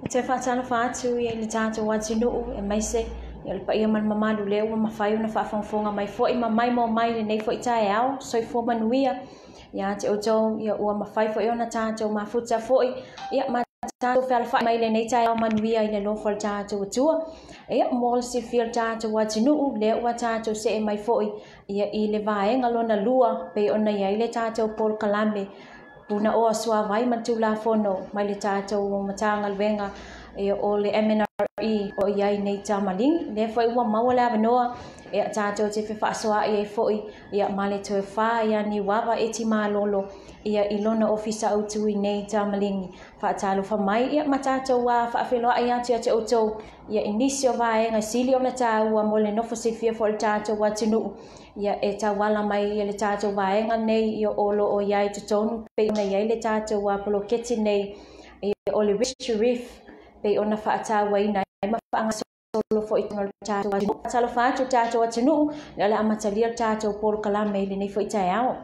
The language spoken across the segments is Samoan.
E toe faatalofa atu i le tatou atunuu aemaise o le paia ma le mamalu lea ua mafai ona faafogafoga mai foi ma maimoa mai i lenei foi taeao. Soifua manuia ia te outou, ua mafai foi ona tatou mafuta foi ma tatou fealofai mai lenei taeao manuia i le alofa o le tatou Atua. Mo le silafia o le tatou atunuu, lea ua tatou see mai foi i le vaega lona lua pei ona i ai le tatou polokalame Punaoa Suavai ma le Tulafono mai le tatou Matagaluega o le MNRE o i ai nei Tamaligi. Lea foi ua maua le avanoa tatou te fefaasoaai ai foi ma le tofa ia Niuava Eti Malolo i lona ofisa autu i nei Tamaligi. Faatalofa mai ma tatou faafeiloai atu ia te outou i nisi o vaega sili ona taua mo le nofo silafia foi o le tatou atunuu e tauala mai le tatou vaega nei o lo o i ai totonu pei ona i ai le tatou poloketi nei o le Rich to Reef pei ona faatauaina ai ma faagasolo foi i totonu o le tatou atunuu. Faatalofa atu le tatou atunuu, o le amatalia le tatou polokalame i lenei foi taeao.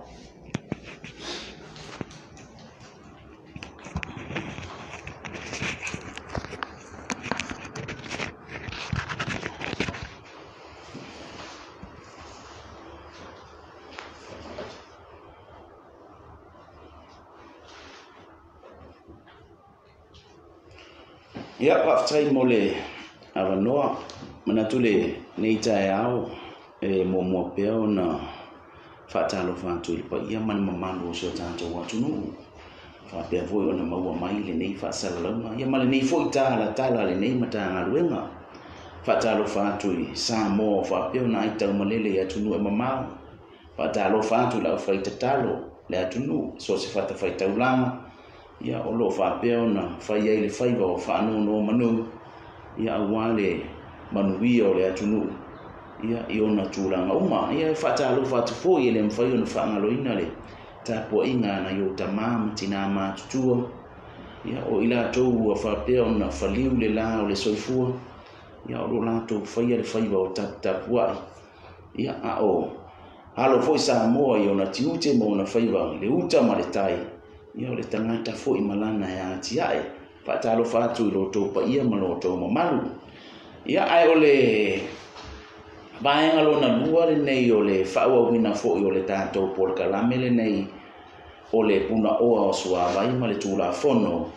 Ia, faafetai mo le avanoa. Manatu lenei taeao e muamua pea ona faatalofa atu i le paia ma le mamalu o si o tatou atunuu. Faapea foi ona maua mai lenei faasalalauga ia ma lenei foi talatala lenei Matagaluega. Faatalofa atu i Samoa o faapea ona aitaumalele i atunuu e mamao. Faatalofa atu i le aufaitatalo le atunuu, so o se fatafaitaulaga ia o lo o faapea ona fai ai le faiva o faanonomanu ia aua le manuia o le atunuu ia i ona tulaga uma. Ia e faatalofa atu foi e le mafai ona faagaloina le tapuaiga a nai o tamā ma tinā matutua ia o i latou ua faapea ona faliu le la o le soifua ia o lo o latou faia le faiva o taputapuai ia a o alo foi Samoa i ona tiute ma ona faiva i le uta ma le tai ia o le tagata foi ma lana e atiae. Faatalofa atu i lo outou paia ma lo outou mamalu. Ia ae o le vaega lona lua lenei o le faaauauina foi o le tatou polokalame lenei o le Punaoa o Suavai ma le Tulafono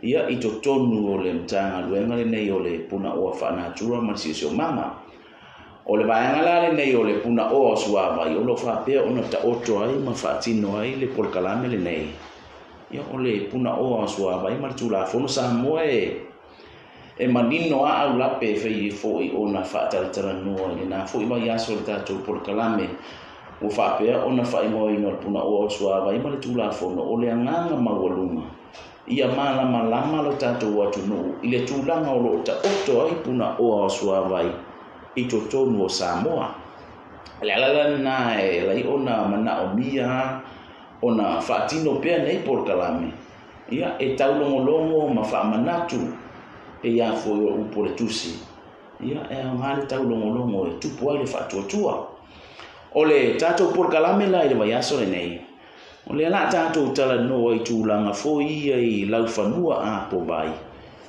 ia i totonu o le Matagaluega lenei o le Punaoa Faanatura ma le Siosiomaga. O le vaega la lenei o le Punaoa o Suavai o lo o faapea ona taoto ai ma faatino ai le polokalame lenei. Ia o le Punaoa o Suavai ma le Tulafono Samoa e manino a aulape e fai foi ona faatalatalanoa i lena foi vaiaso o le tatou polokalame ua faapea ona faaigoaina o le Punaoa o Suavai ma le Tulafono o le agaga maualuga ia malamalama lo tatou atunuu i le tulaga o lo o taoto ai Punaoa o Suavai i totonu o Samoa. O le ala lena e lai ona manaomia ona faatino pea nei polokalame ia e taulogologo ma faamanatu e ia foi o upu o le tusi ia e aoga le taulogologo e tupu ai le faatuatua. O le tatou polokalame la i le vaiaso lenei, o lea la tatou talanoa i tulaga foi ia i laufanua apovai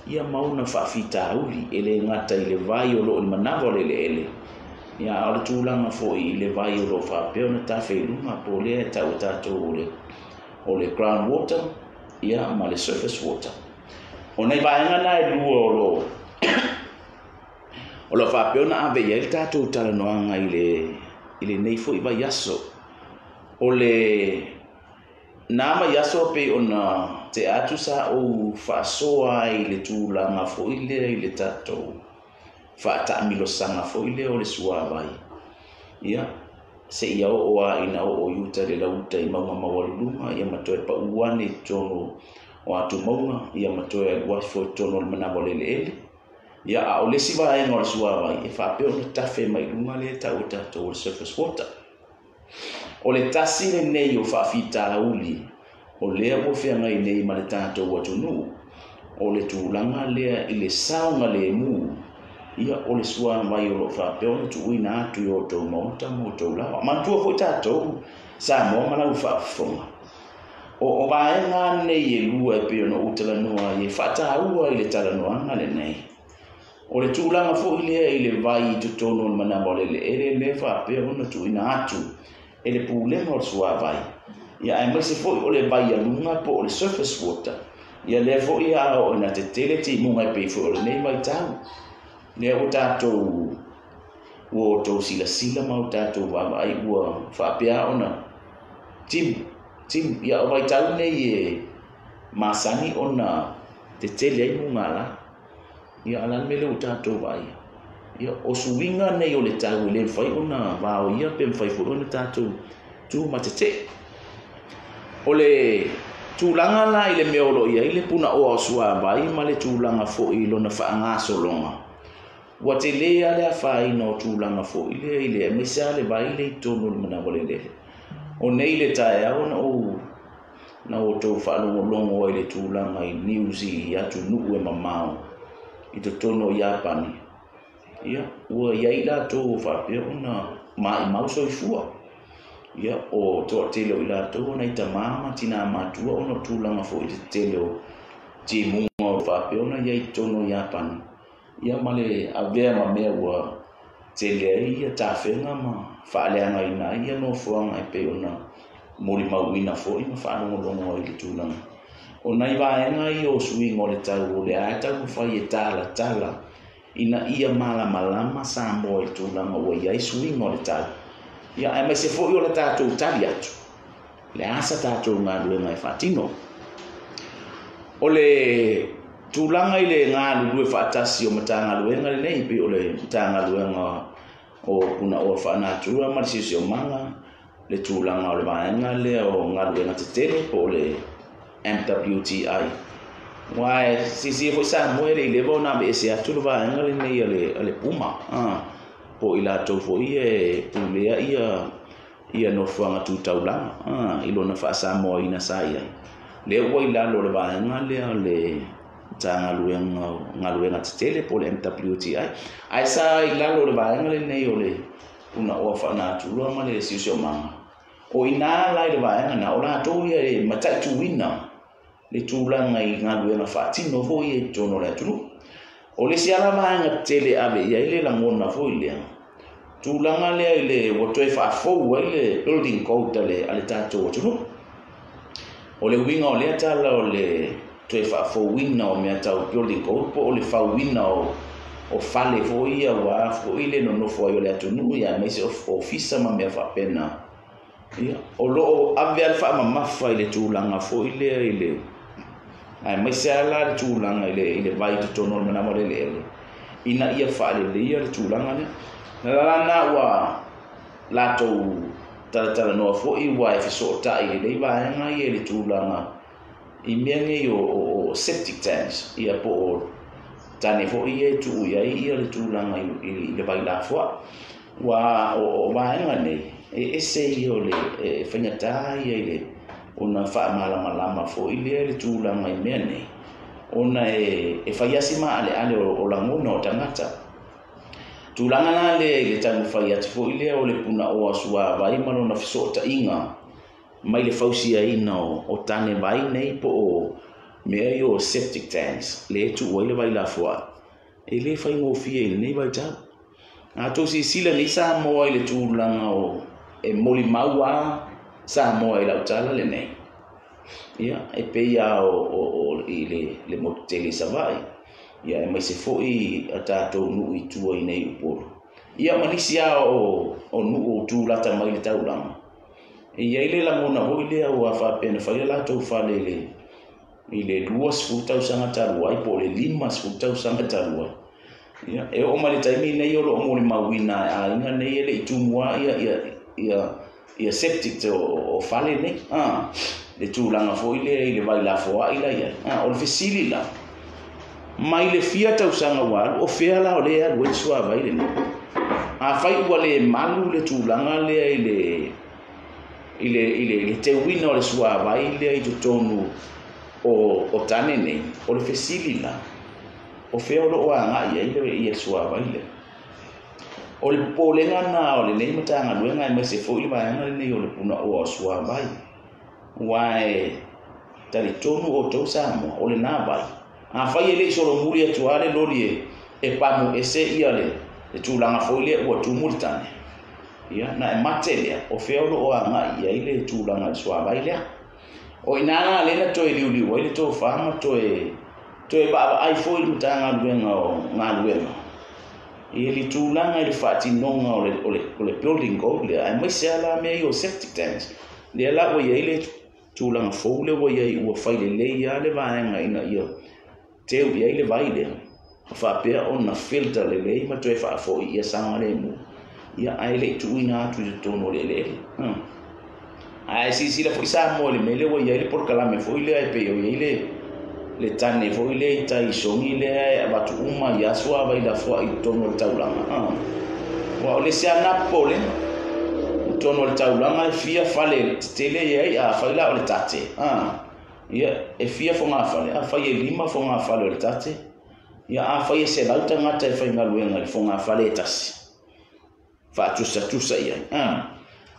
ia ma ona faafitauli e le gata i le vai o lo o i le manava o le eleele ia a o le tulaga foi i le vai o lo o faapea ona tafe i luga po o lea e tau e tatou o le ground water ia ma le surface water. O nei vaega na e lua o lo o faapea ona ave i ai le tatou talanoaga i lenei foi vaiaso. O le na vaiaso pei ona te atu sa ou faasoa ai i le tulaga foi lea i le tatou faataamilosaga foi lea o le suavai. Ia seia oo lava ina oo i uta i le lauta i mauga maualuluga ia ma toe pau ane i totonu o atumauga ia ma toe alu afo i totonu o le manava o le eleele. Ia a o le isi vaega o le suavai e faapea ona tafe mai luga lea e tau e tatou o le surface water. O le tasi lenei o faafitauli o lea ua feagai nei ma le tatou atunuu o le tulaga lea i le saogalemu ia o le suavai o lo o faapea ona tuuina atu i outou maota ma outou laoa. Manatua foi tatou Samoa ma lau faafofoga. O vaega nei e lua e pei ona ou talanoa ai e faataua i le talanoaga lenei. O le tulaga foi lea i le vai i totonu o le manava o le eleele lea faapea ona tuuina atu e le Pulega o le Suavai, ia aemaise foi o le vai aluga po o le surface water, ia lea foi a oo ina tetele timuga e pei foi o lenei vaitau. Lea ua tatou ua outou silasila ma ua tatou vaavaai ua faapea ona timu, timu. Ia o vaitau nei e masani ona tetele ai mugala. Ia a o le a le mea lea ua tatou vaaia? Ia o suiga nei o le tau e le mafai ona vaoia pe mafai foi ona tatou tu ma tetee. O le tulaga la i le mea o lo o i ai le punaoa o suavai ma le tulaga foi i lona faagasologa, ua tele lava le afaina o tulaga foi lea i le aemaise lava le vai lea i totonu o le manava o le eleele. O nei le taeao na ou na outou faalogologo ai i le tulaga i news i atunuu e mamao i totonu o Iapani, ia, ua i ai i latou ua faapea ona maimau soifua. Ia, o toatele o i latou o nai tama ma tinā matua ona o tulaga foi i le tetele o timuga o faapea ona i ai i totonu o Iapani, ia ma le avea ma mea ua tele ai ia tafega ma faaleagaina ai ia nofoaga e pei ona molimauina foi ma faalogologo ai i le tulaga. O nai vaega ia o suiga o le tau o lea e taumafai e talatala ina ia malamalama Samoa i le tulaga ua i ai suiga o le tau, ia aemaise foi o le tatou tali atu, le a sa tatou galuega e faatino. O le tulaga i le galulue faatasi o Matagaluega lenei, pei o le Matagaluega o Punaoa Faanatura ma le Siosiomaga, le tulaga o le vaega lea o galuega tetele po o le MWTI. Aua e silasila foi Samoa e le i leva ona aveese atu le vaega lenei a le Puma, po o i latou foi e pulea ia nofoaga tu taulaga i lona faasamoaina sa i ai. Lea ua i lalo o le vaega lea o le Matagaluega o Galuega Tetele po o le MWTI, ae sa i lalo o le vaega lenei o le Punaoa Faanatura ma le Siosiomaga. O i ina la i le vaega na, o latou ia e mataituina le tulaga i galuega faatino foi ia i totonu o le atunuu. O le isi lava vaega tetele e ave i ai le lagona foi lea, tulaga lea i le ua toe faafou ai le building code a le tatou atunuu. O le uiga o lea tala o le toe faafouina o mea tau building code po o le fauina o fale foi ia aua foi le nonofo ai o le atunuu, ia aemaise o ofisa ma mea faapena. Ia, o lo o ave lava le faamamafa i le tulaga foi lea i le aemaise lava la le tulaga i le vai i totonu o le manava o le eleele ina ia faaleleia le tulaga lea. Na la na ua latou talatalanoa foi ua e fesootai i lenei vaega ia i le tulaga i mea nei o septic tanks, ia po o tane foi ia e tuu i ai ia le tulaga i le vai lafoai. Ua o vaega nei e ese ia o le e faigata ia i le ona faamalamalama foi lea i le tulaga i mea nei, ona e fai lava si maaleale o lagona o tagata. Tulaga la lea i le taumafai atu foi lea o le punaoa suavai ma lona fesootaiga mai le fausiaina o tane vai nei po o mea ia o septic tanks lea e tuu ai le vai lafoai, e le faigofie i lenei vaitau. A outou silasila nei Samoa i le tulaga o e molimau lava Samoa i lau tala lenei, ia e pei lava o i le motu tele i Savaii, ia aemaise foi a tatou nuu i tua i nei i Upolu, ia ma nisi lava o nuu o tulata mai i le taulaga. E i ai le lagona foi lea ua faapea na fai le latou fale i le 20 tausaga talu ai po o le 50 tausaga talu ai. Ia, e oo mai le taimi lenei o lo o molimauina e aiga nei e le i tumua ia septic o fale nei. Le tulaga foi lea i le vai lafoai la i ai. O le fesili la, mai le fia tausaga ua alu, o fea la o lea e alu ai le suavai lenei? Afai ua le malu le tulaga lea i le teuina o le suavai lea i totonu o tane nei, o le fesili la, o fea o lo o agai ai le suavai lea? O le popolega na o lenei Matagaluega aemaise foi le vaega lenei o le punaoa o suavai, aua e Talitonu outou Samoa, o lena vai. Afai e le i solomuli atu lava le loli e pamu ese ia le tulaga foi lea ua tumu le tane, ia, na e mate lea, o fea o lo o agai i ai le tulaga i le suavai lea. O i ina la lea na toe liuliu ai le tofa ma toe vaavaai foi le Matagaluega o Galuega i le tulaga i le faatinoga o le building code lea, aemaise lava la mea ia o septic tanks. Lea la ua i ai le tulaga fou lea ua i ai ua fai lelei lava le vaega ina ia teu i ai le vai lea, ma faapea ona filter lelei ma toe faafoi ia saogalemu, ia ae le i tuuina atu i totonu o le eleele. Ae silasila foi Samoa i le mea lea ua i ai le polokalame foi lea e pei o i ai le tane foi lea i tai sogi lea e avatu uma i aso a vai lafoai i totonu o le taulaga. Ua o le isi lava lena popolega i totonu o le taulaga e fia fale tetele i ai afai la o le tate. Ia, e fia fogafale, afai e 5 fogafale o le tate, ia afai e 100 tagata e faigaluega i le fogafale e tasi, faatusatusa i ai.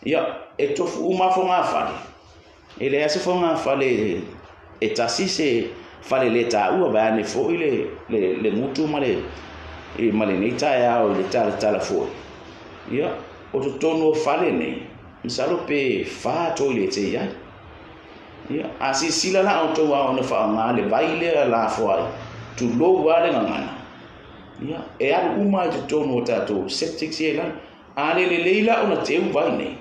Ia, e tofu uma fogafale, e leai se fogafale e tasi se fale le taua, vaeane foi le gutu ma lenei taeao i le talatala foi. Ia, o totonu o fale nei, masalo pe 4 toilete i ai. Ia, a silasila la outou a ona faaaoga le vai lea lafoai, tulou lava le gagana. Ia, e alu uma i totonu o tatou septics ia i lalo. A le lelei la ona teu vai nei,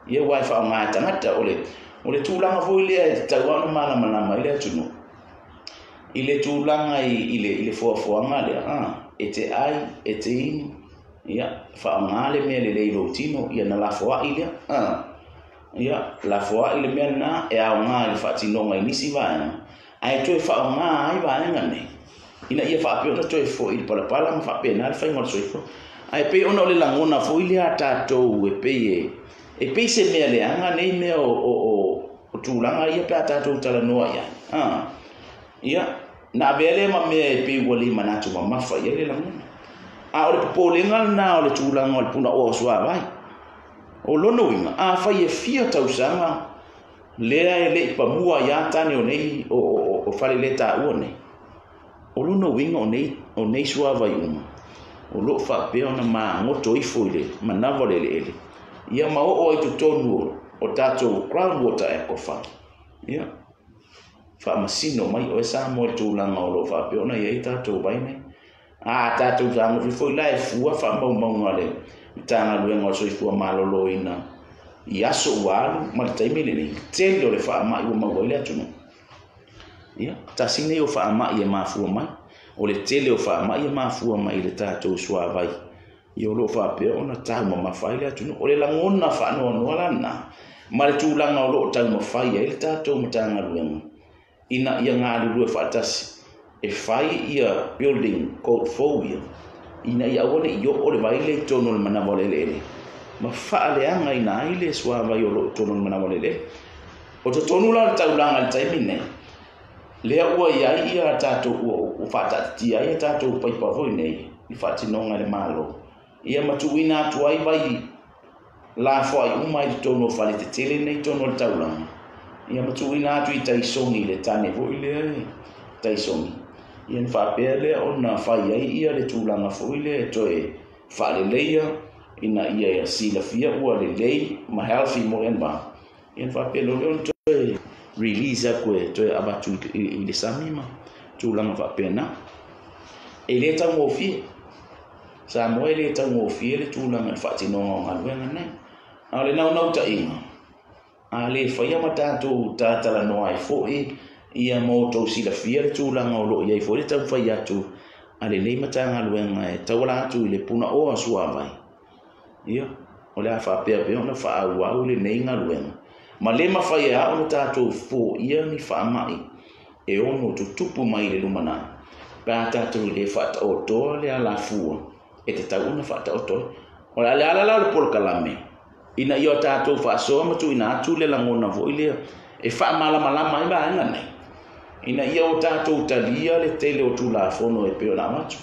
ia ua e faaaoga e tagata. O le tulaga foi lea e tatau lava ona malamalama ai le atunuu i le tulaga i le foafoaga lea, e te ai, e te inu, ia, faaaoga le mea lelei i lou tino, ia na lafoai lea. Ia, lafoai le mea lena e aoga i le faatinoga i nisi vaega, ae toe faaaoga ai vaega nei, ina ia faapea ona toe foi i le palapala ma faapena le faiga o le soifua. Ae pei ona o le lagona foi lea a tatou e pei se mea leaga nei mea o tulaga ia pe a tatou talanoa i ai. Ia, na avea lea ma mea e pei ua le manatu mamafa i ai le lagona. A o le popolega lena o le tulaga o le punaoa o suavai. O lona uiga, afai e fia tausaga lea e le i pamua ia tane o nei o fale le taua nei, o lona uiga o nei suavai uma, o loo faapea ona magoto ifo i le manava o le eleele, ia ma oo ai totonu o tatou groundwater aquifer. Ia, faamasino mai oe Samoa i le tulaga o loo faapea ona i ai tatou vai nei. A tatou tagofi foi la e fua faamaumauga a le Matagaluega o le Soifua Maloloina i aso ua alu ma le taimi lenei, tele o le faamai ua maua ai le atunuu. Ia, tasi nei o faamai e mafua mai, o le tele o faamai e mafua mai i le tatou suavai, ia o loo faapea ona taumamafa ai le atunuu. O le lagona faanoanoa la lena, ma le tulaga o loo taumafai ai le tatou Matagaluega ina ia galulue faatasi e fai ia building code fou ia, ina ia aua ne i oo le vai lea i totonu o le manava o le eleele, ma faaleagaina ai le suavai o loo i totonu o le manava o le eleele. O totonu la o le taulaga i le taimi nei, lea ua i ai ia tatou ua faataatitia ai ia tatou paipa foi nei i faatinoga e le Malo, ia ma tuuina atu ai vai lafoai uma i totonu o fale tetele nei i totonu o le taulaga, ia ma tuuina atu i taisogi le tane foi lea e taisogi, ia na faapea lea ona fai ai ia le tulaga foi lea e toe faaleleia ina ia silafia ua lelei ma healthy mo le environment. Ia na faapea loa lea ona toe release atu e toe avatu i le sami ma tulaga faapena. E le taugofie Samoa, e le taugofie le tulaga i le faatinoga o galuega nei. A o le naunautaiga, a le faia ma tatou talatalanoa ai foi ia ma outou silafia le tulaga o loo i ai foi le taumafai atu a lenei Matagaluega e tauala atu i le punaoa suavai, ia, o le a faapea pea ona faaauau lenei galuega, ma le mafai ai ona tatou foia ni faamai e ono tutupu mai i le lumanai, pe a tatou le faataotoa le alafua e tatau ona faataoto ai. O le ala la o le polokalame, ina ia tatou faasoa ma tuuina atu le lagona foi lea e faamalamalama ai vaega nei, ina ia o tatou talia le tele o Tulafono e pei ona avatu.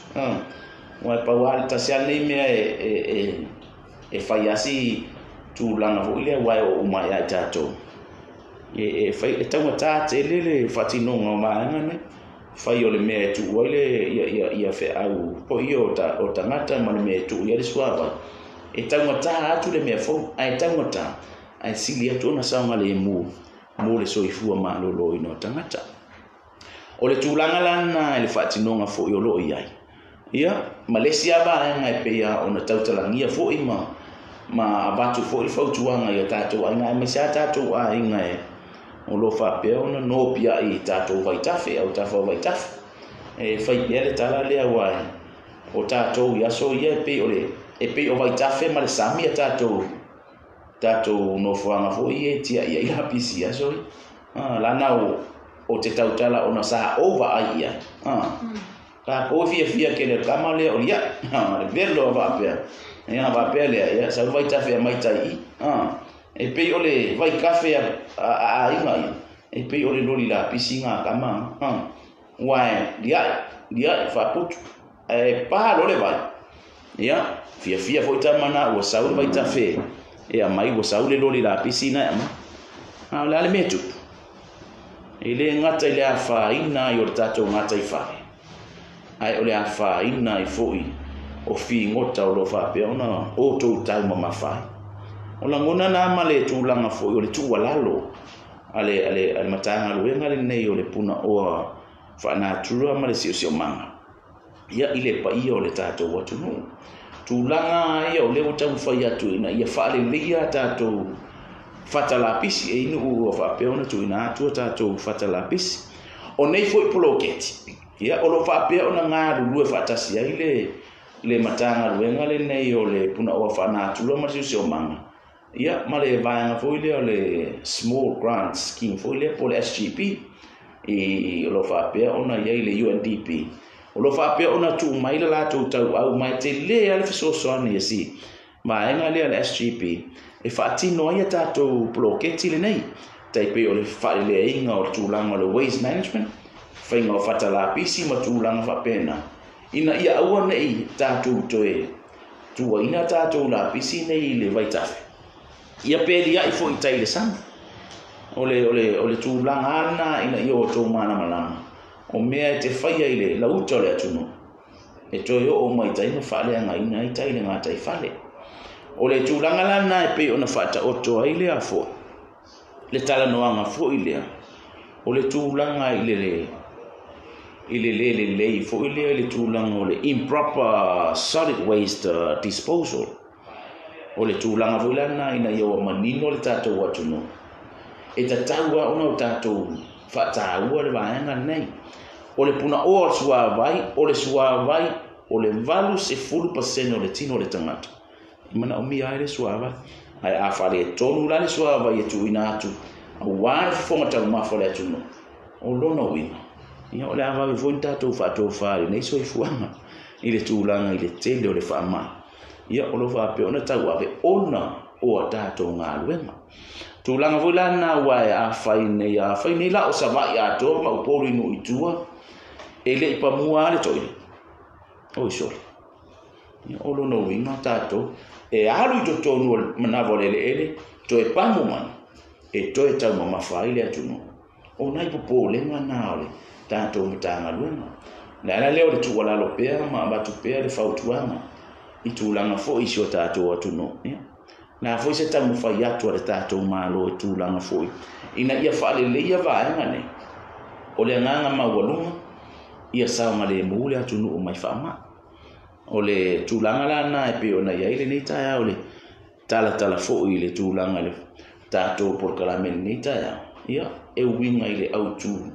Ua e pau lava le tasi lava lenei mea e fai asi tulaga foi lea ua e oo uma ai ia i tatou. E fai e taugatā tele le faatinoga o vaega nei, fai o le mea e tuu ai le ia feau foi ia o tagata ma le mea e tuu i ai le suavai. E taugatā atu le mea fou, ae taugatā, ae sili atu ona saogalemu mo le soifua malōlōina o tagata. O le tulaga la lena i le faatinoga foi o lo o i ai, ia, ma le isi lava vaega e pei lava ona tautalagia foi ma avatu foi le fautuaga i o tatou aiga, aemaise lava tatou aiga e o lo o faapea ona nopiai i tatou vaitafe, autafa o vaitafe. E fai pea le tala lea aua o tatou i aso ia e pei o le e pei o vaitafe ma le sami a tatou nofoaga foi ia e tiai ai lapisi i aso ia. Lana o te tautala ona sa ou vaai i ai. Tatou e fiafia tele o le tama lea o le iai, le velo a faapea. Ia faapea lea, ia sau vaitafe e aumai tai i. E pei o le vaitafe a aiga ia, e pei o le loli lapisi ngā tama. Ua e liai, liai faaputu. Ae pa loa le vai. Ia, fiafia foi tama na ua sau le vaitafe e aumai, ua sau le loli lapisi na e aumai. A o le a le mea e tupu? E le gata i le afaina ai o le tatou gataifale, ae o le afaina ai foi o figota o lo o faapea ona outou taumamafa ai. O lagona na ma le tulaga foi o le tuualalo a le Matagaluega lenei o le Punaoa Faanatura ma le Siosiomaga, ia i le paia o le tatou atunuu. Tulaga ia o lea ua taumafai atu ina ia faaleleia a tatou fata lapisi, e i nuu ua faapea ona tuuina atu a tatou fata lapisi. O nei foi poloketi, ia o lo o faapea ona galulue faatasi ai le Matagaluega lenei o le Punaoa Faanatura ma le Siosiomaga, ia ma le vaega foi lea o le Small Grant Scheme foi lea po o le SGP, i o lo o faapea ona i ai le UNDP. O lo o faapea ona tuu mai le latou tauau mai tele lava le fesoasoani e si vaega lea le SGP e faatino ai a tatou poloketi lenei. Tai pei o le faaleleaiga o le tulaga o le waste management, faiga o fata lapisi ma tulaga faapena, ina ia aua nei tatou toe tuuaina tatou lapisi nei i le vaitafe. Ia pe liai foi i tai i le sami. O le tulaga lena ina ia outou malamalama, o mea e te faia i le lauta o le atunuu, e toe oo mai tai ma faaleagaina ai tai le gataifale. O le tulaga la lena e pei ona faataoto ai lea foi, le talanoaga foi lea, o le tulaga i le le lelei foi lea, i le tulaga o le improper solid waste disposal. O le tulaga foi la lena ina ia ua manino le tatou atunuu, e tatau lava ona o tatou faataua le vaega lenei. O le punaoa o le suavai, o le suavai o le 80% o le tino o le tagata e manaomia ai le suavai. Ae a faaletonu la le suavai e tuuina atu aua le fofoga taumafa o le atunuu, o lona uiga, ia o le a vave foi ni tatou faatofa i lenei soifuaga i le tulaga i le tele o le faamai. Ia o lo o faapea ona tauave ona o a tatou galuega. Tulaga foi la lena ua e afai nei la o Savaii atoa ma Upolu i nuu i tua, e le i pamua lava le toile. Oi sole. Ia o lona uiga tatou e alu i totonu o le manava o le eleele, toe pamu mai, e toe taumamafa ai le atunuu. O nai popolega na o le tatou Matagaluega. Le ala lea o le tuualalo pea ma avatu pea le fautuaga i tulaga foi i si o tatou atunuu. Ia, na foi se taumafai atu a le tatou Malo i tulaga foi ina ia faaleleia vaega nei. O le agaga maualuga ia saogalemu le atunuu mai faamai. O le tulaga la lena e pei ona i ai lenei taeao, le talatala foi i le tulaga i le tatou polokalame lenei taeao, ia e uiga i le autu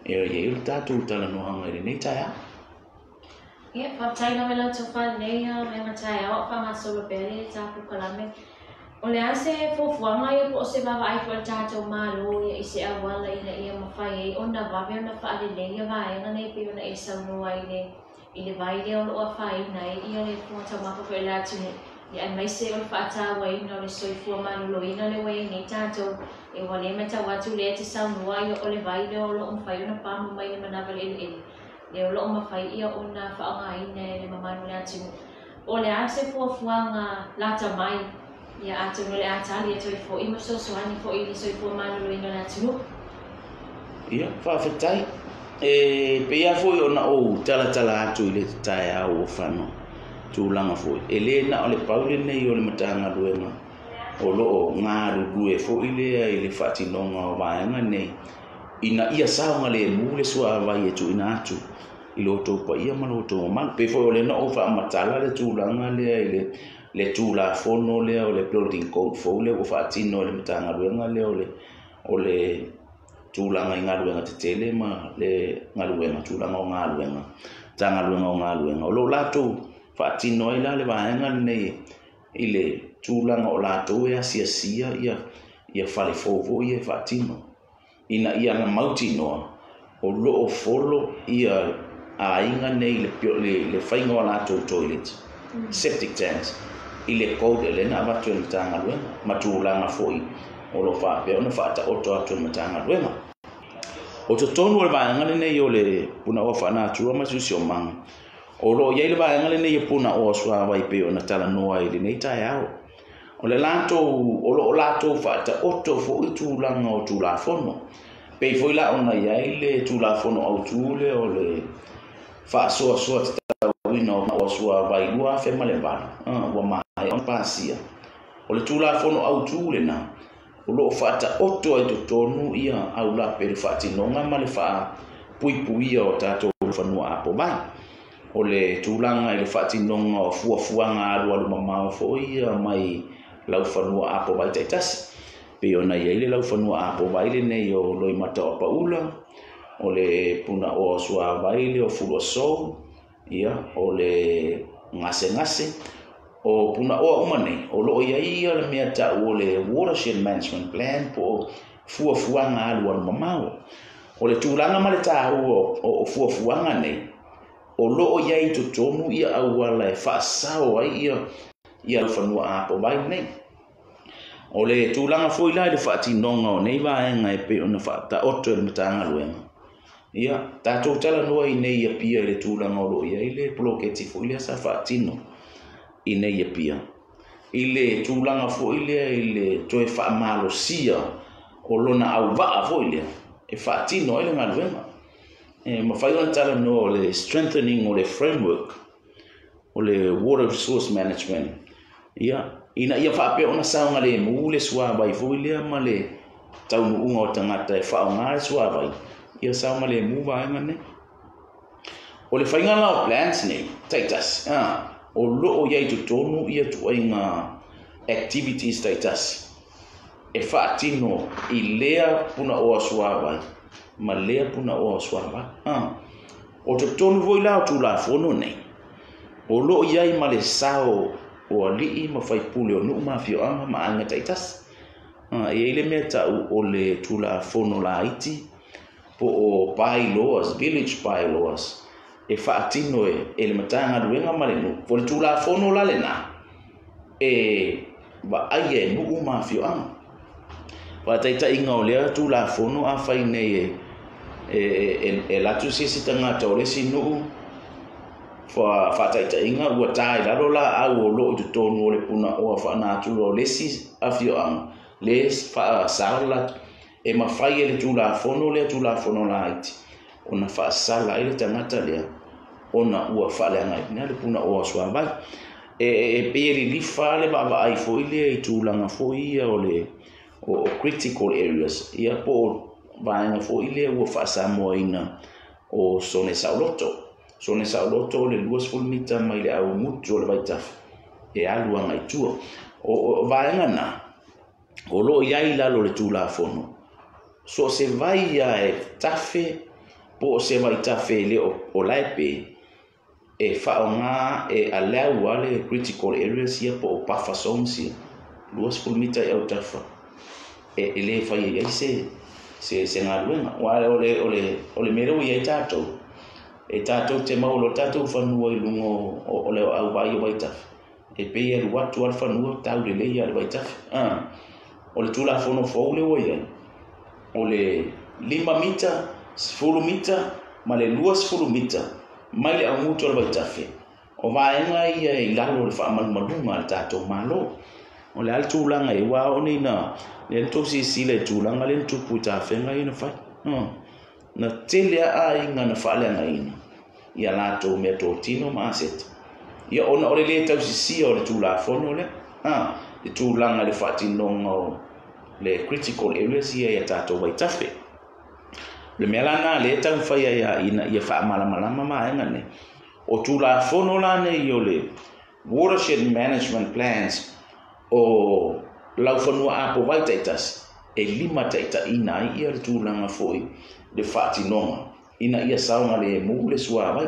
e i ai le tatou talanoaga i lenei taeao. Ia, faafetai lava i la outou faalelei mea taeao o faagasolo pea le tatou polokalame. O le a se fuafuaga ia po o se vaavaai foi a le tatou Malo ia i se auala ina ia mafai ai ona vave ona faaleleia vaega nei pei ona e saunoa ai i le vai lea o lo o afaina ai ia le fofoga taumafa foi o le atunuu, ia aemaise o le faatauaina o le soifua maloloina lea ua i ai nei tatou. E ua le matau atu lea e te saunoa ia o le vai lea o lo o mafai ona pamu mai le manava o le eleele, lea o lo o mafai ia ona faaaogaina e le mamalu o le atunuu. O le a se fuafuaga lata mai Ia atonu o le a tali atu ai foi ma fesoasoani foi i le soifua maloloina o le atunuu. Ia, faafetai. E pei lava foi ona ou talatala atu i le taeao ua fano, tulaga foi, e le na o le pau lenei o le Matagaluega o lo o galulue foi lea i le faatinoga o vaega nei, ina ia saogalemu le suavai e tuuina atu i lo outou paia ma lo outou mamalu. Pei foi o lea na ou faamatala le tulaga lea i le Tulafono lea o le Building Code fou lea ua faatino e le Matagaluega lea o le tulaga i galuega tetele ma le galuega, tulaga o galuega, Matagaluega o Galuega, o lo o latou faatino ai la le vaega lenei i le tulaga o latou e asiasia ia fale fou foi ia e faatino, ina ia mautinoa o lo o folo ia aiga nei le faiga o latou toilet, septic tanks, i le code lea na avatu e le Matagaluega, ma tulaga foi o lo o faapea ona faataoto atu e le Matagaluega. O totonu o le vaega lenei o le Punaoa Faanatua ma Siosiomaga, o lo o i ai le vaega lenei o Punaoa Suavai pei ona talanoa i lenei taeao. O le latou, o lo o latou faataoto foi tulaga o Tulafono. Pei foi la ona i ai le Tulafono Autu lea o le faasoasoa tatauina o Punaoa Suavai 2008, ua maea ona pasia. O le Tulafono Autu lena, o lo o faataoto ai totonu ia aulape i le faatinoga ma le faapuipuia o tatou fanua apovai. O le tulaga i le faatinoga o fuafuaga alualu mamao foi ia mai laufanua apovai taitasi. Pei ona i ai le laufanua apovai lenei o Loimata o Apaula, o le Punaoa Suavai lea o Fuluasou, ia, o le Gasegase, o Punaoa uma nei, o lo o i ai ia le mea tau o le Watershed Management Plan po o fuafuaga alualu mamao. O le tulaga ma le taua o fuafuaga nei, o lo o i ai i totonu ia auala e faasao ai ia laufanua apovai nei. O le tulaga foi la i le faatinoga o nei vaega e pei ona faataoto e le Matagaluega, ia, tatou talanoa i nei Apia i le tulaga o lo o i ai le poloketi foi lea sa faatino i nei Apia, i le tulaga foi lea i le toe faamalosia o lona auvaa foi lea e faatino ai le galuega. E mafai ona talanoa o le strengthening o le framework o le water resource management, ia, ina ia faapea ona saogalemu le suavai foi lea ma le taunuuga o tagata e faaaoga le suavai, ia saogalemu vaega nei. O le faiga la o plans nei taitasi, o lo o i ai i totonu ia ituaiga activities taitasi e faatino i lea punaoa suavai ma lea punaoa suavai. O totonu foi la o Tulafono nei, o lo o i ai ma le sao o alii ma faipule o nuu ma afioaga ma aiga taitasi. E i ai le mea tau o le Tulafono laiti po o bylaws, village bylaws, e faatino e le Matagaluega ma le nuu. O le Tulafono la lena e vaaia e nuu ma afioaga. Faataitaiga o lea Tulafono a fai nei e latu se isi tagata o le isi nuu, faataitaiga ua ta i lalo laau o lo o i totonu o le punaoa faanatura o le isi afioaga, le faasala la, e mafai e le Tulafono lea Tulafono laiti ona faasala ai le tagata lea ona ua faaleagaina le punaoa suavai. E pei e lilifa le vaavaai foi lea i tulaga foi ia o le o critical areas, ia po o vaega foi lea ua faasamoaina o sone saoloto. Sone saoloto o le 20 mita mai le augutu o le vaitafe e alu agai i tua. O vaega na o lo o i ai i lalo o le Tulafono. So o se vai ia e tafe po o se vaitafe e le o la e pe e faaaoga e allow le critical areas ia po o buffer zones ia 20 mita i autafa e le fai ai se galuega. Aua o le mea lea ua i ai tatou, e tatou te maua loa tatou fanua i luga o le auvai o vaitafe, e pei e alu atu lava le fanua tau lelei lava le vaitafe. O le Tulafono fou lea ua i ai, o le 5 mita, 10 mita ma le 20 mita mai le augutu o le vaitafe, o vaega ia i lalo o le faamalumaluga a le tatou Malo. O le a le tulaga e ua ao nei na lea na tou silasila i tulaga lea na tupu i tafega ia na fai. Na tele lava aiga na faaleagaina i a latou meatotino ma aseta. Ia ona o le lē tausisia o le Tulafono lea, le tulaga i le faatinoga o le critical areas ia i a tatou vaitafe. O le mea la lena lea e taumafai ai lava ina ia faamalamalama vaega nei. O Tulafono la nei o le Watershed Management Plans o laufanua apovai taitasi e limataitaiina ai ia le tulaga foi le faatinoga ina ia saogalemu le suavai.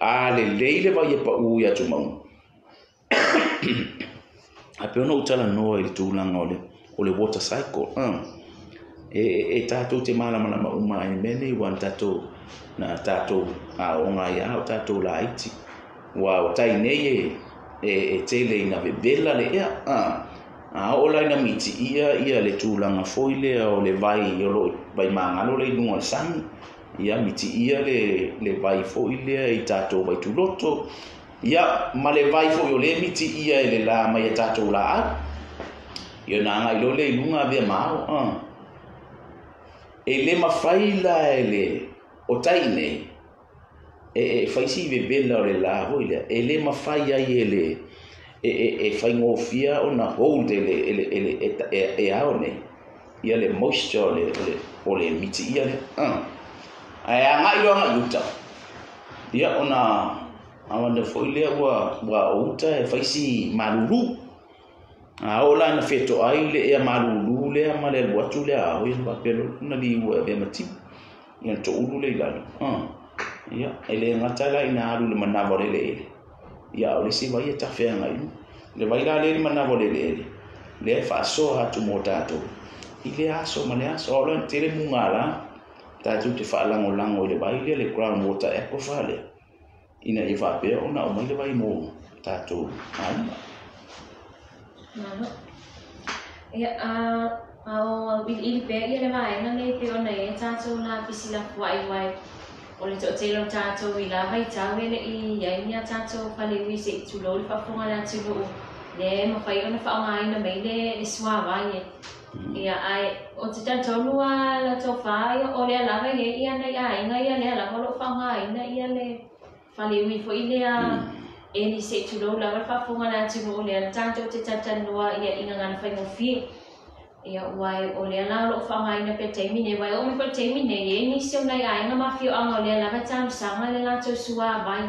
A lelei le vai e paʻu i atumauga, ae pei ona ou talanoa i le tulaga o le water cycle, e tatou te malamalama uma ai i le mea lenei ua na tatou aoga ai lava o tatou laiti. Ua o tai nei e tele ina vevela le ea. A oo la ina mitiia ia le tulaga foi lea o le vai o lo o vai magalo lea i luga o le sami, ia mitiia le vai foi lea i tatou vaituloto, ia ma le vai foi o lea e mitiia e le la mai a tatou laau. Ia ona agai loa lea i luga avea ma ao. E le mafai la e le o tai nei e fai si vevela o le la foi lea, e le mafai ai e le e faigofie ona hold e le e ao nei ia le moisture o le mitiia lea. Ae agai loa agai i uta, ia ona awana foi lea ua o uta e fai si malulu. A oo la ina fetoai le ea malulu lea ma le alu atu lea ao, ia faapea loa ona liua e avea ma timu, ia ona toulu lea i lalo. Ia, e le gata la ina alu i le manava o le eleele, ia a o le isi vai e tafe agai i luga. Le vai la lea i le manava o le eleele, lea e faasoa atu mo tatou i lea aso ma lea aso. A oo la ina tele mugala, tatou te faalagolago i le vai lea, le ground water aquifer lea, ina ia faapea ona aumai le vai mo tatou aiga. Malo. Ia, a o auiliili pea ia le vaega nei pei ona i ai tatou lapisi lafuai uae o le toatele o tatou i la vaitau e le i i ai ni a tatou faleui se i tulou le faafofoga a le atunuu lea e mafai ona faaaogaina mai le suavai e. Ia, ae ou te talitonu lava lau tofa o lea lava e i ai ia nai aiga ia lea lava o lo o faaaogaina ia le faleui foi lea e se i tulou lava le faafofoga a le atunuu lea tatou te talatalanoa ia i gagana faigofie. Ia, ua o lea la o lo o faaaogaina pea le taimi nei, aua e oo mai foi le taimi nei, e i ai nisi o nai aiga ma afioaga o lea lava e talosaga le latou suavai.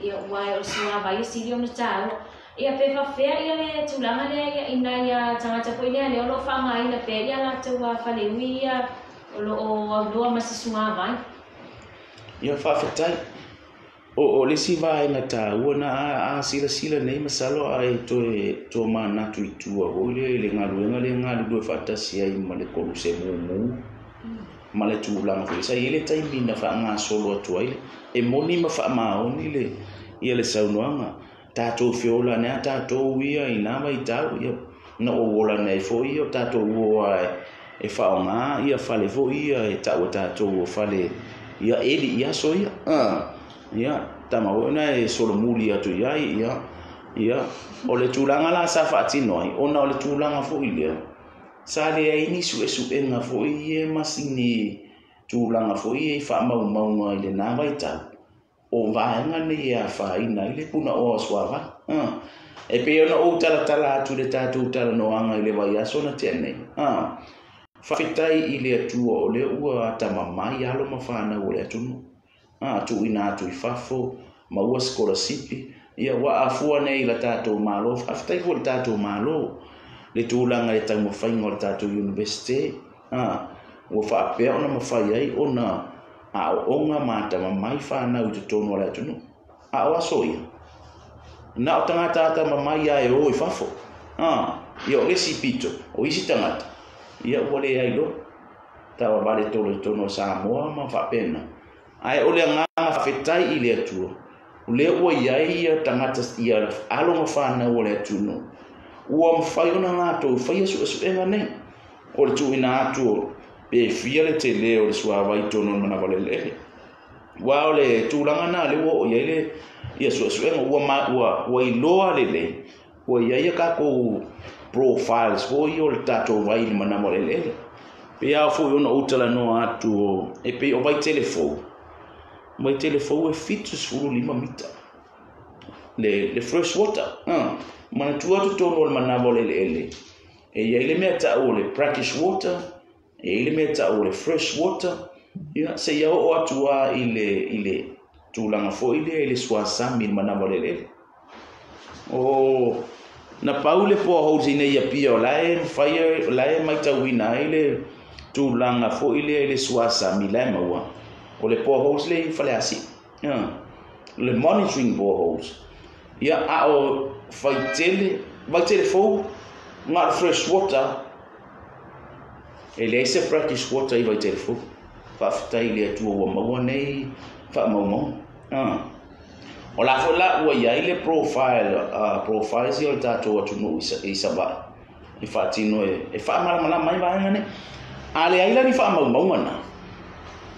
Ia, ua o le suavai e sili ona taua. Ia, pe faapefea ia le tulaga lea ia i nai tagata foi lea lea o lo o faaaogaina pea ia latou faleui ia o lo o aunoa ma se suavai. Ia, faafetai. O le isi vaega taua na a silasila nei masalo a e toe tomanatu i tua foi lea i le galuega lea e galulue faatasi ai ma le koluse mumu ma le tulaga foi sa i ai le taimi na faagasolo atu ai e moni ma faamaoni le ia le saunoaga tatou feola ane a tatou ia i na vaitau ia na ou ola nei foi ia o tatou o e faaaoga ia fale foi ia e taua tatou o fale ia eli i aso ia. Ia tama foi na e solomuli atu i ai ia ia o le tulaga la sa faatino ai ona o le tulaga foi lea sa leai ni suesuega foi ia ma sini tulaga foi ia i faamaumauga i lena vaitau o vaega nei e afaina ai le punaoa o suavai. E pei ona ou talatala atu le tatou talanoaga i le vaiaso na tea nei. Faafetai i le Atua o lea ua atamamai alo ma fanau o le atunuu. Tuuina atu i fafo, maua sikolasipi, ia ua afua nei i la tatou Malo. Faafetai foi i le tatou Malo, le tulaga i le taumafaiga o le tatou Universite. Ua faapea ona mafai ai ona aooga ma atamamai fanau i totonu o le atunuu. A o aso ia, na o tagata atamamai lava e o i fafo. Ia o le isi pito, o isi tagata, ia ua leai loa. Taavavale tolo i totonu o Samoa ma faapena. Ae o le agaga faafetai i le Atua, o lea ua i ai ia tagata ia alo ma fanau o le atunuu, ua mafai ona latou faia suesuega nei. O le tuuina atu o pe fia le tele o le suavai i totonu o le manava o le eleele. Aua o le tulaga lena lea ua oo i ai le ia suesuega ua iloa lelei Ua i ai a tatou profiles foi o le tatou vai i le manawa o le eleele. Pei lava foi ona ou talanoa atu e pei o Vaitele fou. Vaitele fou e 75 mita le fresh water. Manatua totonu o le manawa o le eleele, e i ai le mea tau o le brackish water, e i ai le mea tau o le fresh water, ia seia oo atu lava i le tulaga foi lea i le suasami i le manawa o le eleele. O na pau le boreholes i nei Apia o la e mafai, o la e matauina ai le tulaga foi lea i le suasami la e maua, o le boreholes lea i Faleasiu. Le monitoring boreholes. Ia, a o Vaitele, Vaitele fou, na o le fresh water, e leai se brackish water i Vaitele fou. Faafetai i le Atua ua maua nei faamaumauga. O la foi la ua i ai le profile, profiles ia o le tatou atunuu i Savaii e faatino e faamalamalama ai vaega nei. A leai la ni faamaumauga na,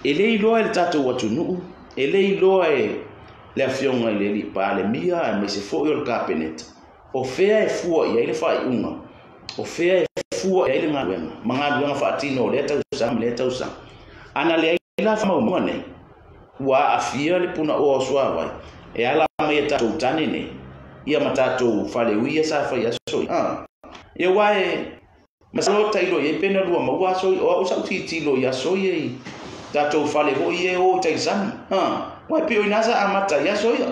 e le iloa e le tatou atunuu, e le iloa e le afioga i le alii Palemia aemaise foi o le Kapeneta, o fea e fua i ai le faaiuga, o fea e fua i ai le galuega, ma galuega faatino o lea tausaga ma lea tausaga. A na leai la faamaumauga nei, ua aafia le punaoa o suavai e ala mai e tatou tane nei, ia ma tatou faleui ia sa fai aso ia. Ia aua e masalo tailo i ai pe na lua maua aso ia, o au sau tilotilo i aso ia i tatou fale foi ia e o i tai sami. Aua e pei o ina sa amata i aso ia.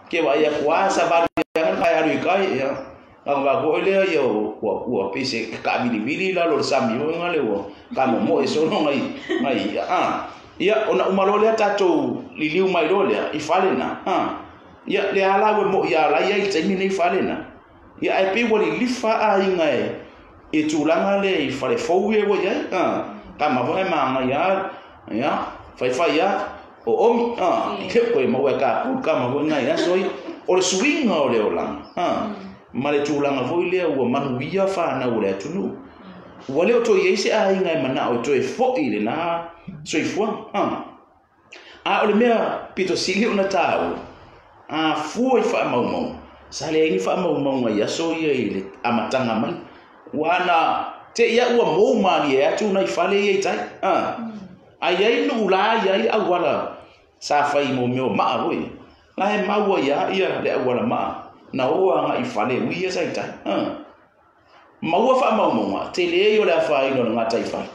Ke vaai atu lava savali lava le alu i kai, ia. Aga foi lea ia ua pei se kaavilivili i lalo o le sami foi ngale ua kamomoe solo ngai ngai ia. Ia ona uma loa lea tatou liliu mai loa lea i fale na. Ia le ala ua mo ia la ia i taimi nei fale na. Ia ae pei ua lilifa aiga e tulaga lea i fale fou e ua i ai. Kama foi maga ia ia faifai ia o omi. I le koe maua e ka pu kama foi ngai aso ia. O le suiga o le olaga. Ma le tulaga foi lea ua manuia whanau o le atunuu. Ua le o toe i ai se aiga e manao e toe foi le na soifuaga. A o le mea pito sili ona tāua, a fua i faamaumauga, sa leai ni faamaumauga i aso ia i le amataga mai. Ua na te ia ua mou malie atu nai fale ia i tai. Ai ai nuu la ia ai auala sa fai mo mea o maa foi. La e maua ia ia le auala maa. Na oa nga i fale ui ia sa i tai. Maua faamaumauga, tele ei o le afaina o le gata i fale.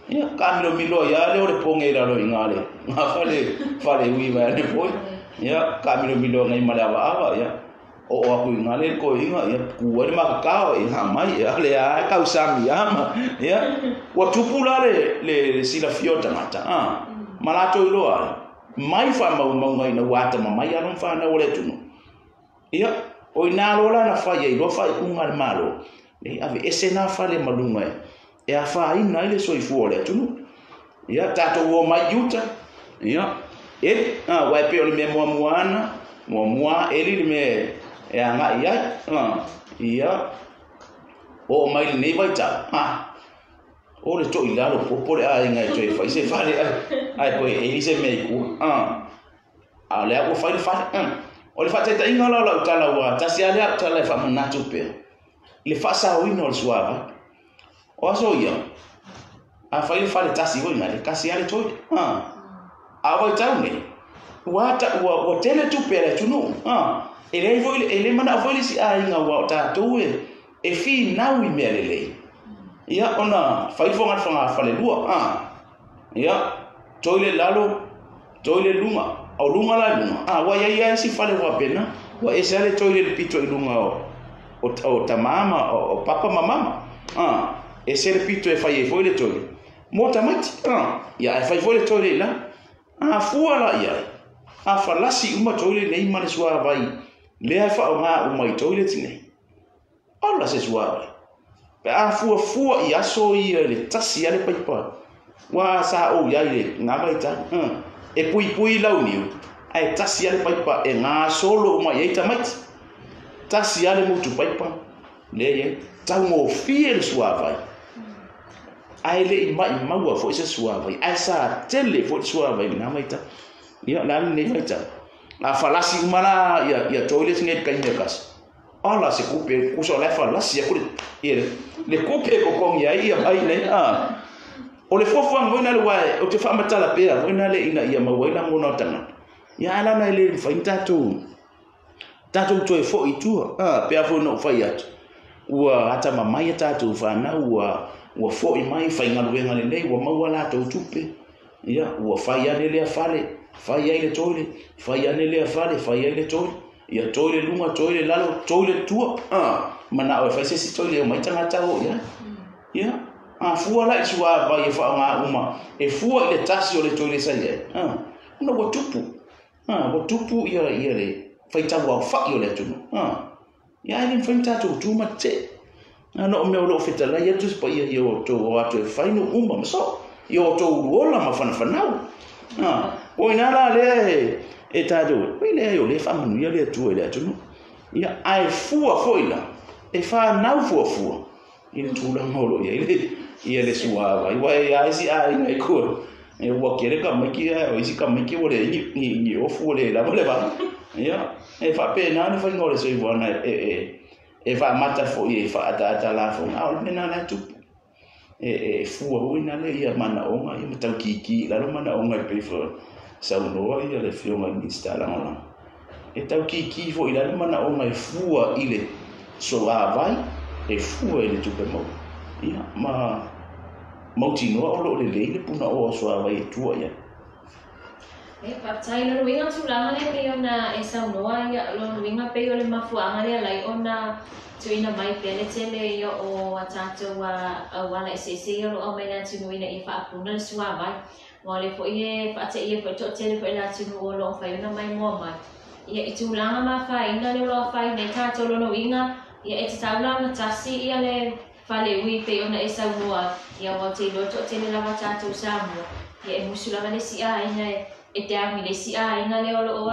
Ia, kamilomilo ia le o le ponge i lalo i ngā le, ngā fale, fale ui vai ane foi. Ia, kamilomilo ngai ma le avaava, ia. O o aku i ngā le ko inga, ia, kua le makakao, ia, ha mai, ia, le a, kau sami ia, ma, ia. Ua tupu la le silafia o tangata, ma latou iloa, mai faamaumauga ina ua atamamai alo ma whanau o le atunuu. Ia, o ina loa la na fai ai loa faaiuga a le Malo, le ave ese nā fale ma luga e afaina ai le soifua o le atunuu. Ia, tatou o mai i uta, ia, eli, uae pei o le mea muamua ana, muamua eli le mea e agai ai, ia, oo mai lenei vaitau, o le toilalo popo le aiga e toe fai se fale, ai koe eli se mea i kua, a o lea ua fai le fale, O le faataitaiga la o lau tala ua tasi lava lea au tala e faamanatu pea, i le faasaoina o le suavai. O aso ia, a fai le fale tasi foi ngale, kasi lava le toilet. A o vaitau nei, ua tele tupe a le atunuu. E leai foi, e le manao foi le isi aiga ua o tatou e finau i mea lelei. Ia, ona fai le fogafoga falelua. Ia, toilet lalo, toilet luga. O luga la i luga. Ua iai lava isi fale faapena. Ua ese lava le toilet le pito i luga o tama ma o papa ma mama. Ese le pito e fai ai foi le toilet. Mo tamaiti. Ia, ae fai foi le toilet i lalo. A fua la i ai. A falasi uma toilet nei ma le suavai. Lea e faaaoga uma i toilet nei. Ola se suavai. Pe a fua fua i aso ia i le tasi a le paipa. Ua sa ou iai le ngā vaitau. E puipui lau niu. Ae tasi a le paipa e gasolo uma i ai tamaiti. Tasi a le mutu paipa. Lea iai. Taugofie le suavai. Ae le i maumau foi se suavai. Ae sa tele foi le suavai i ngā vaitau. Ia, o le a lenei vaitau. A falasi uma la ia toilet nei le kaimi e kasi. Ala se tupe tusa o la e falasi aku le le tupe e totogi ai ia vai nei a. O le fuafuaga foi lena aua ou te faamatala pea foi lena ina ia maua ai lagona o tagata. Ia ae lana e le mafai ona tatou tatou toe foi i tua. A pe a foi na ou fai atu ua atamamai a tatou fanau ua ua foi mai faigaluega lelei ua maua latou tupe. Ia ua fai ane lea fale, fai ai le toilet, fai ane lea fale, fai ai le toilet. Ia toilet luga, toilet lalo, toilet tua. A manao e fai se isi toilet e omai tagata o i ai. Ia, a fua la i le suavai e faaaoga uma, e fua i le tasi o le toilet sa i ai, a, ona ua tupu. A, ua tupu ia, ia le faitau aofai o le atunuu. A, ia ae le mafai ona tatou tu ma tetee. Na o mea o lo o fetalai atu se paia ia outou o atu e fai nuu uma ma soo. Ia outou uluola ma fanafanau. A, o ina la lea e, e tatou, oi leai o lea e faamanuia le Atua i le atunuu. Ia, ae fua foi la, e fanau fuafua i le tulaga o lo o i ai le, ia le suavai. Aua e i ai isi aiga i tua, e ua tele tamaiti ae o isi tamaiti ua leai ni, ni, ni ofu ua le lava le vai. Ia, e faapena le faiga o le soifuaga e, e, e faamata foi e faaataata lafoga, a o le mea lena la e tupu. E, e fua foi lena ia manaoga ia ma taukiki i lalo manaoga e pei foi saunoa ia le Afioga i le Minisita Lagolago. E taukiki foi i lalo manaoga e fua i le suavai, e fua i le tupe maua. Ia, ma mautinoa o lo o lelei le punaoa o suavai e tua i ai. E faafetai. Lona uiga tulaga lea pei ona e saunoa ia, lona uiga pei o le mafuaaga lea lai ona tuuina mai pea le tele ia o a tatou auala eseese ia o lo o aumai i le atunuu ina ia faapuna le suavai. Aua o lea foi e faateia foi le toatele foi o le atunuu o lo o mafai ona maimoa mai ia i tulaga ma afaina lea o lo o afaina ai tatou. Lona uiga ia e tatau la ona tasi ia le faleui pei ona e saunoa ai, ia aua ou te iloa e toatele lava tatou Samoa, ia e musu lava le isi aiga e te agi i le isi aiga lea o lo o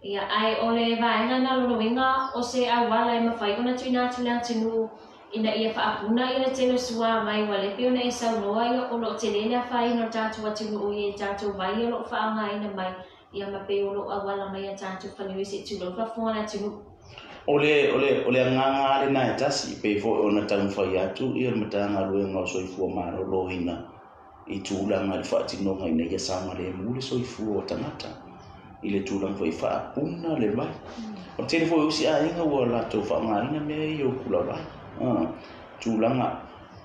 ia, ae o le vaega lena lona uiga o se auala e mafai ona tuuina atu le atunuu ina ia faapuna ia le tele o suavai, aua lea pei ona e saunoa ia o lo o tele le afaina o le tatou atunuu ia i tatou vai o lo o faaaogaina mai ia ma pei o lo o auala mai a tatou faleui se i tulou le faafofoga a le atunuu. O le, o le, o le agaga lava lena e tasi, e pei foi ona taumafai atu ia le Matagaluega o Soifua Maloloina i tulaga i le faatinoga ina ia saogalemu le soifua o tagata i le tulaga foi e faapuna le vai. O le tele foi o isi aiga ua latou faaaogaina mea ia o kulavai, tulaga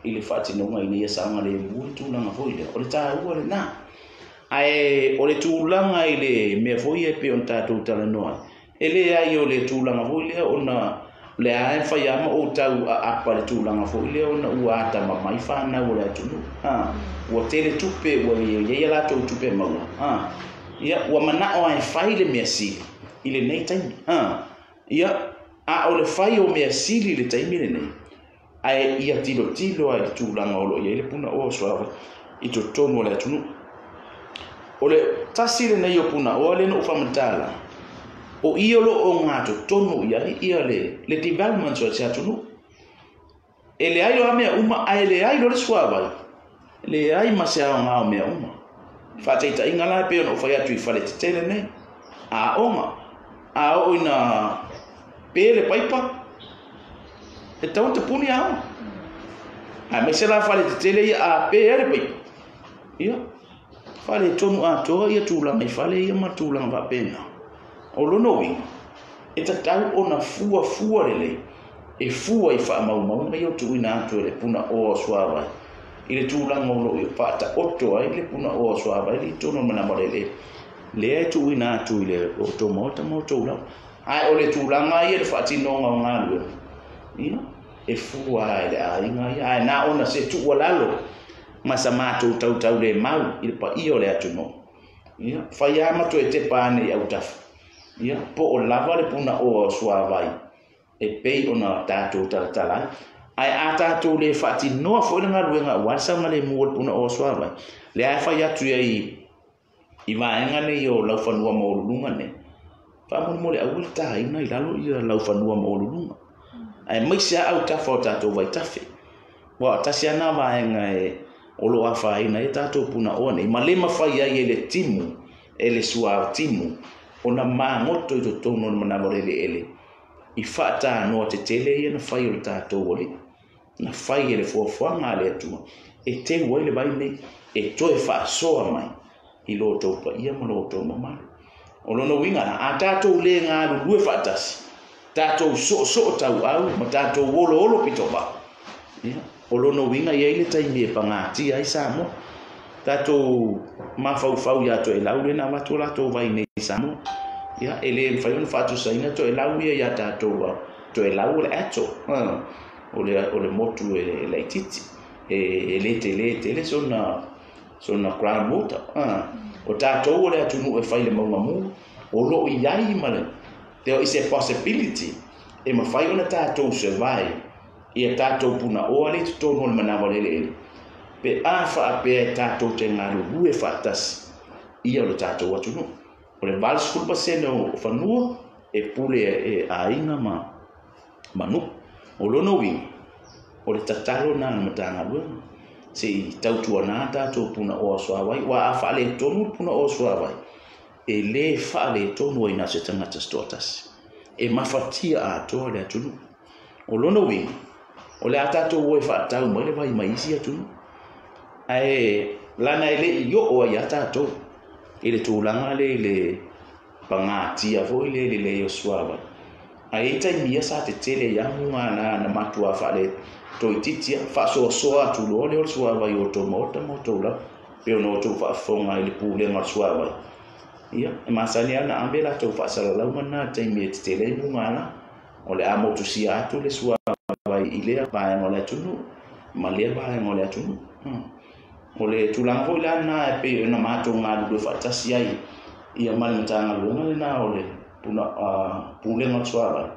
i le faatinoga ina ia saogalemu le tulaga foi lea. O le taua lena. Ae o le tulaga i le mea foi ia e pei ona tatou talanoa ai, e leai o le tulaga foi lea ona o lea lava e mafai lava ma ou tau aapa i le tulaga foi lea ona ua atamamai fanau o le atunuu. A, ua tele tupe, ua i ai a latou tupe maua. A, ia, ua manao lava e fai le mea sili i lenei taimi. A, ia, a o le fai o mea sili i le taimi lenei, ae ia tilotilo lava i le tulaga o lo o i ai le punaoa o suavai i totonu o le atunuu. O le tasi lenei o punaoa lea na ou faamatala, o i o lo o ogatotonu i ai ia le, le development o se atunuu. E leai loa mea uma, ae leai loa le suavai, leai ma se aoga o mea uma. Faataitaiga la e pei ona ou fai atu i fale tetele nei, aoga, a oo ina pe le paipa, e tatau ona tapuni aoga. Aemaise la fale tetele ia a pe ai le paipa, ia, faaletonu atoa ia tulaga i fale ia ma tulaga faapena. O lona uiga, e tatau ona fuafua lelei, e fua i faamaumauga ia o tuuina atu e le punaoa o suavai i le tulaga o lo o faataoto ai le punaoa o suavai i totonu o le manava o le eleele lea e tuuina atu i le outou maota ma outou lava. Ae o le tulaga ia i le faatinoga o galuega, ia, e fua lava i le aiga ia, ae na ona se tuualalo ma sa matou tautaulemau i le paia o le atunuu, ia, fai lava ma toe tepa ane i autafa, ia, po o lava le punaoa o suavai e pei ona tatou talatala ai. Ae a tatou le faatinoa foi le galuega aua le saogalemu o le punaoa suavai, lea e fai atu ai i vaega nei o laufanua maualuluga nei, faamolemole aua le taina i lalo ia laufanua maualuluga, aemaise lava autafa o tatou vaitafe. Aua tasi lava lena vaega e o lo o afaina ai tatou punaoa nei, ma le mafai ai e le timu, e le suatimu, ona magoto i totonu o le manava o le eleele. i faatanoa tetele ia na fai o le tatou alii na fai e le fuafuaga a le Atua e teu ai le vai nei e toe faasoa mai i lo outou paia ma lo outou mamalu. O lona uiga a tatou lē galulue faatasi tatou soosoo tauau ma tatou oloolo pitovaa, ia o lona uiga e i ai le taimi e pagatia ai Samoa. Tatou mafaufau iā toelau lea na avatu o latou vai nei i Samoa. Ia e lē mafai ona faatusaina toelau ia iā tatou toelau o le atoll, o le motu e laititi e lē telē tele sona ground water. O tatou o le atunuu e fai le mauga mu o loo i ai ma le there is a possibility e mafai ona tatou survive ia tatou punaoa le i totonu o le manava o le eleele pe a faapea e tatou te galulue faatasi ia o le tatou atunuu. O le 80% o fanua e pule e aiga ma nuu. O lona uiga o le tatalo lena a le Matagaluega se i tautuana tatou punaoa o suavai, aua a faaletonu le punaoa o suavai e lē faaletonu ai na o se tagata se toatasi e mafatia atoa le atunuu. O lona uiga o le a tatou o e faatau mai le vai mai isi atunuu ae lana e lei oo ai ia tatou i le tulaga lea i le pagatia foi lea i le leai o suavai. Ae i ai taimi ia sa tetele ai mugala na matua faale toeitiiti lava faasoasoa atu loa lea o le suavai o outou maota ma outou lava pei ona outou faafofoga i le pulega o le suavai. Ia e masani lava ona ave latou faasalalauga lena i le taimi e tetele ai mugala o le a motusia atu le suavai i lea vaega o le atunuu ma lea vaega o le atunuu. O le tulaga foi la lena e pei ona matou galulue faatasi ai ia ma le Matagaluega lena o le Pulega o le Suavai,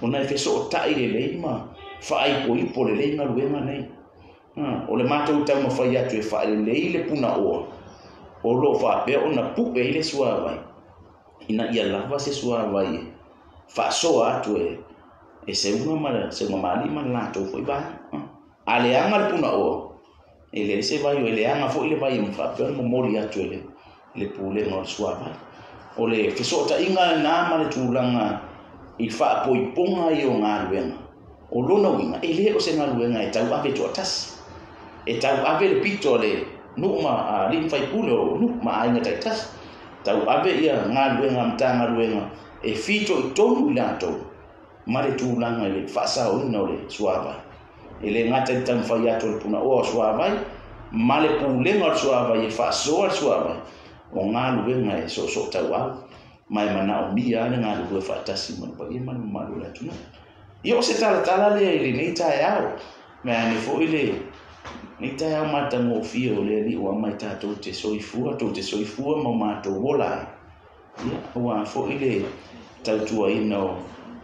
ona e fesootai lelei ma faaipoipo lelei galuega nei. O le matou taumafai atu e faalelei le punaoa o loo faapea ona pue ai le suavai ina ia lava se suavai e faasoa atu e seuga ma seuga mali'i ma le latou foi vaega. A leaga le punaoa e leai se vai, e leaga foi le vai e faapea ona momoli atu e le Pulega o le Suavai. O le fesootaiga lena ma le tulaga i faapoipoga ia o galuega. O lona uiga e lē o se galuega e tauave toatasi, e tauave le pito a le nuu ma alii ma faipule o nuu ma aiga taitasi, tauave ia galuega a Matagaluega e fitoitonu i latou ma le tulaga i le faasaoina o le suavai. E lē gata i le taumafai atu o le punaoa o suavai ma le pulega o le suavai e faasoa le suavai, o galuega e soosoo tauau ma e manaomia le galulue faatasi ma le paia ma le mamalu o le atunuu. Ia o se talatala lea i lenei taeao, me ane foi le nei taeao matagofie o le Alii ua aumai tatou te soifua, tou te soifua ma matou ola ai. Ia aua foi le tautuaina o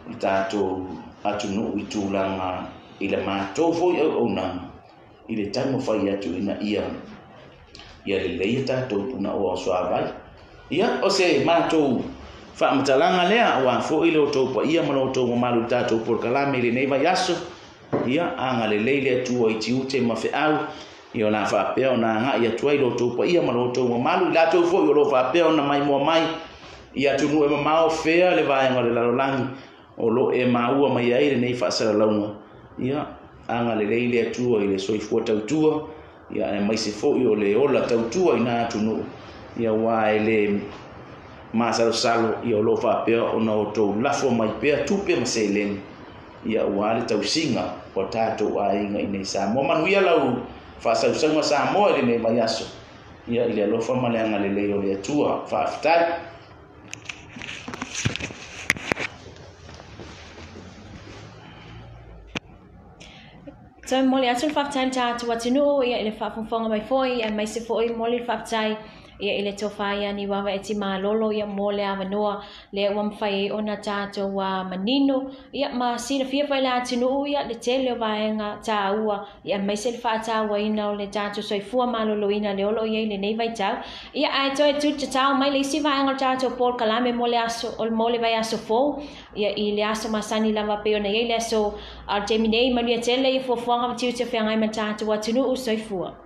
le tatou atunuu i tulaga i le matou foi auaunaga i le taumafai atu ina ia lelei a tatou punaoa o suavai. Ia o se matou faamatalaga lea aua foi le outou paia ma lo outou mamalu i le tatou polokalame i lenei vaiaso. Ia agalelei le Atua i tiute ma feau ia o le a faapea ona agai atu ai lo outou paia ma lo outou mamalu i latou foi o lo o faapea ona maimoa mai i atunuu e mamao fea le vaega o le lalolagi o lo o e maua mai ai lenei faasalalauga. Ia agalelei le Atua i le soifua tautua, ia aemaise foi o le ola tautua i na atunuu, ia aua e le masalosalo ia o lo o faapea ona outou lafo mai pea tupe ma seleni ia aua le tausiga o tatou aiga i nei Samoa. Manuia lau faasausauga Samoa i lenei vaiaso, ia i le alofa ma le agalelei o le Atua. Faafetai. Toe momoli atu le faafetai i le tatou atunuu ia i le faafogafoga mai foi aemaise foi momoli le faafetai ia i le tofa ia Niuava Eti Malolo ia mo le avanoa lea ua mafai ai ona tatou manino ia ma silafia foi le atunuu ia le tele o vaega taua ia aemaise le faatauaina o le tatou soifua maloloina le o lo o i ai lenei vaitau. Ia ae toe tulitatao mai le isi vaega o le tatou polokalame mo le aso mo le vaiaso fou ia i le aso masani lava pei ona i ai le aso a o le taimi nei. Manuia tele ia fuafuaga ma tiute o feagai ma le tatou atunuu. Soifua.